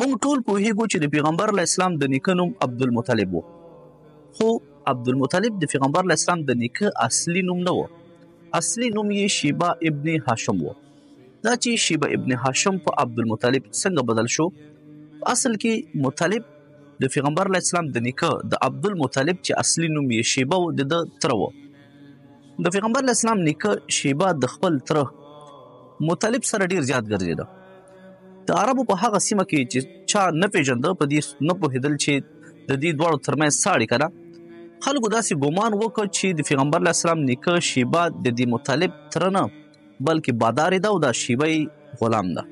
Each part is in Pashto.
موږ ټول پوهیږو چې د پیغمبر علیه السلام د نیکه نوم عبدالمطلب و، خو عبدالمطلب د پیغمبر علیه السلام د نیکه اصلي نوم نه و. اصلي نوم یې شیبه ابن هاشم و. دا چې شیبه ابن هاشم په عبدالمطلب څنګه بدل شو، په اصل کې مطلب د پیغمبر علیه السلام د نیکه د عبدالمطلب چې اصلي نوم یې شیبه و، د ده تره و. د پیغمبر علیه السلام نیکه شیبه د خپل تره مطلب سره ډیر زیات ګرځېده. د عربو په هغه سیمه کې چې چا نه پیژنده، په دې نه پوهېدل چې د دې دواړو ترمنځ څه اړیکه ده. خلکو داسې ګومان وکړ چې د پیغمبر علیه السلام نیکه شیبه د دې مطلب تره نه بلکې بادار ده او دا شیبه یې غلام ده.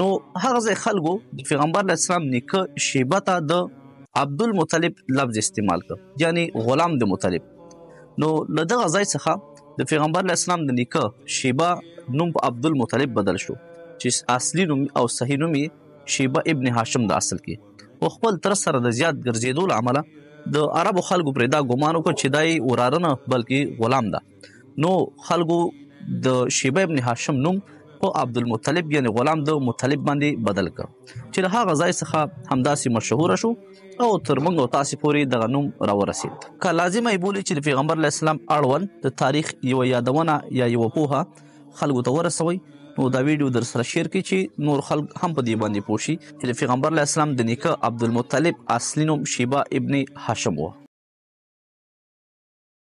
نو هغه ځای خلکو د پیغمبر علیه السلام نیکه شیبه ته د عبدالمطلب لفظ استعمال کړ، یعنی غلام د مطلب. نو له دغه ځای څخه د پیغمبر علیه السلام د نیکه شیبه نوم په عبدالمطلب بدل شو، چې اصلي نوم او صحیح نوم یې شیبه ابن هاشم د اصل کې. خو خپل تر سره د زیات ګرځېدو له امله د عربو خلکو پرې دا ګومان وکړ چې دا یې وراره نه بلکې غلام ده. نو خلکو د شیبه ابن هاشم نوم په عبدالمطلب یعنی غلام د مطلب باندې بدل کړ، چې له هغه ځای څخه همداسې مشهوره شو او تر موږ او تاسې پورې دغه نوم راورسېد. که لازمه یې بولي چې د پیغمبر علیه السلام اړوند د تاریخ یوه یادونه یا یوه پوهه خلکو ته ورسوئ، نو دا ویډیو در سره شیر کړئ چې نور خلک هم په دې باندې پوه شي چې د پیغمبر علیه السلام د نیکه عبدالمطلب اصلي نوم شیبه ابن هاشم و.